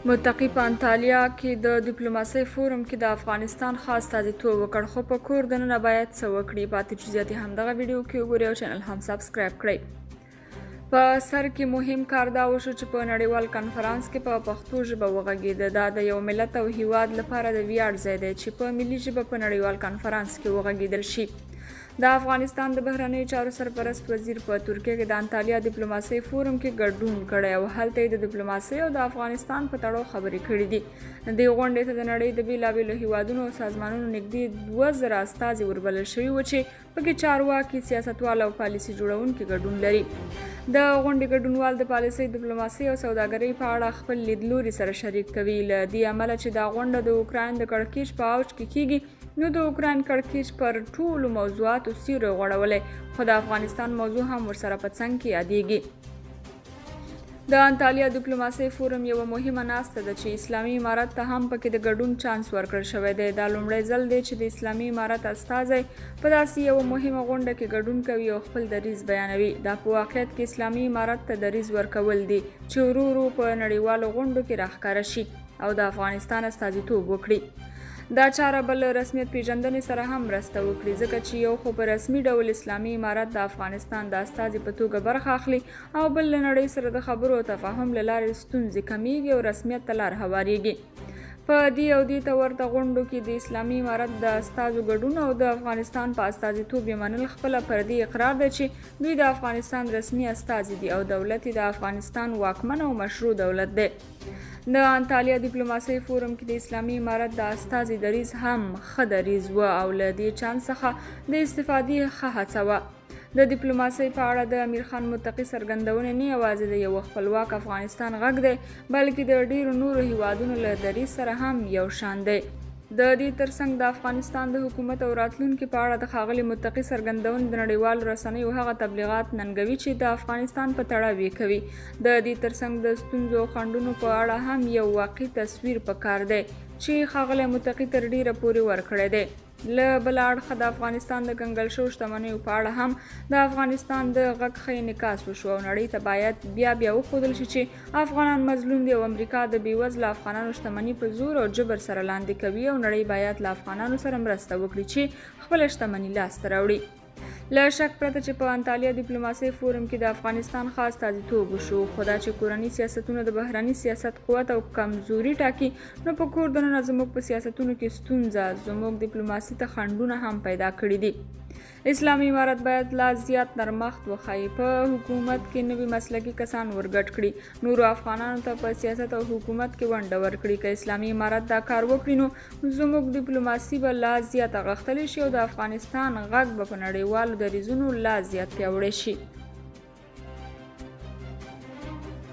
متقي په انتالیا کې د دیپلوماسۍ فورم کې د افغانستان ښه استازیتوب وکړ، خو په کور دننه باید څه وکړي؟ پاتې جزئیات یې همدغه ویډیو کې وګورئ او چینل هم سبسکرایب کړئ. په سر کې مهم کار دا وشو چې په نړیوال کنفرانس کې په پښتو ژبه وغږېده. دا د یو ملت او هیواد لپاره د ویاړ ځای دی چې په ملي ژبه په نړیوال کنفرانس کې وغږېدل شي. د افغانستان د بهرنیو چارو سرپرست وزیر په ترکیه کې د انتالیا دیپلوماسۍ فورم کې ګډون کړی او هلته یې د دیپلوماسۍ او د افغانستان په تړاو خبرې کړې دي. دې غونډې ته د نړۍ د بېلابېلو هیوادونو او سازمانونو نږدې 2000 استازي وربلل شوي وو چې پکې چارواکي، سیاستوال او پالیسي جوړونکي ګډون لري. د غونډې ګډونوال د پالیسۍ، دیپلوماسۍ او سوداګرۍ په اړه خپل لیدلوري سره شریک کوي. له دې امله چې دا غونډه د اوکراین د کړکېچ په اوج کې کېږي، نو د اوکراین کړکېچ پر ټولو موضوعاتو سیوری غوړولی، خو د افغانستان موضوع هم ورسره په څنګ کې یادېږي. د انتالیا دیپلوماسۍ فورم یوه مهمه ناسته ده چې اسلامي امارت ته هم پکې د ګډون چانس ورکړل شوی دی. دا لومړی ځل دی چې د اسلامي امارت استازی په داسې یوه مهمه غونډه کې ګډون کوي او خپل دریځ بیانوي. دا په واقعیت کې اسلامي امارت ته دریځ ورکول دي چې ورو ورو په نړیوالو غونډو کې راښکاره شي او د افغانستان استازیتوب وکړي. دا چاره به له رسمیت پېژندنې سره هم مرسته وکړي، ځکه چې یو خو په رسمي ډول اسلامي امارت د افغانستان د استازي په توګه برخه اخلي او بل له نړۍ سره د خبرو او تفاهم له لارې ستونزې کمېږي او رسمیت ته لار هوارېږي. په دې او دې ته ورته غونډو کې د اسلامي امارت د استازو ګډون او د افغانستان په استازیتوب یې منل خپله پر دې اقرار دی چې دوی د افغانستان رسمي استازي دي او دولت یې د افغانستان واکمن او مشروع دولت دی. د انتالیا دیپلوماسۍ فورم کې د اسلامي امارت د استازي دریځ هم ښه دریځ و او له دې چانس څخه د استفادې ښه هڅه وه. د دیپلوماسۍ په اړه د امیرخان متقي څرګندونې نه یوازې د یوه خپلواک افغانستان غږ دی، بلکې د ډېرو نورو هیوادونو له دریځ سره هم یو شان دی. د دې ترڅنګ د افغانستان د حکومت او راتلونکي په اړه د ښاغلي متقي څرګندونې د نړیوالو رسنیو هغه تبلیغات ننګوي چې د افغانستان په تړاو یې کوي. د دې ترڅنګ د ستونزو او خنډونو په اړه هم یو واقعي تصویر په کار دی چې ښاغلی متقي تر ډېره پورې ورکړی دی. له بله اړخه د افغانستان د کنګل شوو شتمنیو په اړه هم د افغانستان د غږ ښه انعکاس وشو او نړۍ ته باید بیا بیا وښودل شي چې افغانان مظلوم دي او امریکا د بې وزله افغانانو شتمني په زور او جبر سره لاندې کوي او نړۍ باید له افغانانو سره مرسته وکړي چې خپله شتمني لاسته راوړي. له شک پرته چې په انتالیا دیپلوماسۍ فورم کې د افغانستان ښه استازیتوب وشو، خو دا چې کورني سیاستونه د بهرني سیاست قوت او کمزوري ټاکي، نو په کور دننه زموږ په سیاستونو کې ستونزه زموږ دیپلوماسي ته خنډونه هم پیدا کړي دي. اسلامي امارت باید لا زیات نرمښت وښایي، په حکومت کې نوي مسلکي کسان ورګډ کړي، نورو افغانانو ته په سیاست او حکومت کې ونډه ورکړي. که اسلامي امارت دا کار وکړي نو زموږ دیپلوماسي به لا زیاته غښتلې شي او د افغانستان غږ به په نړیوالو دریځونو لا زیات پیاوړی شي.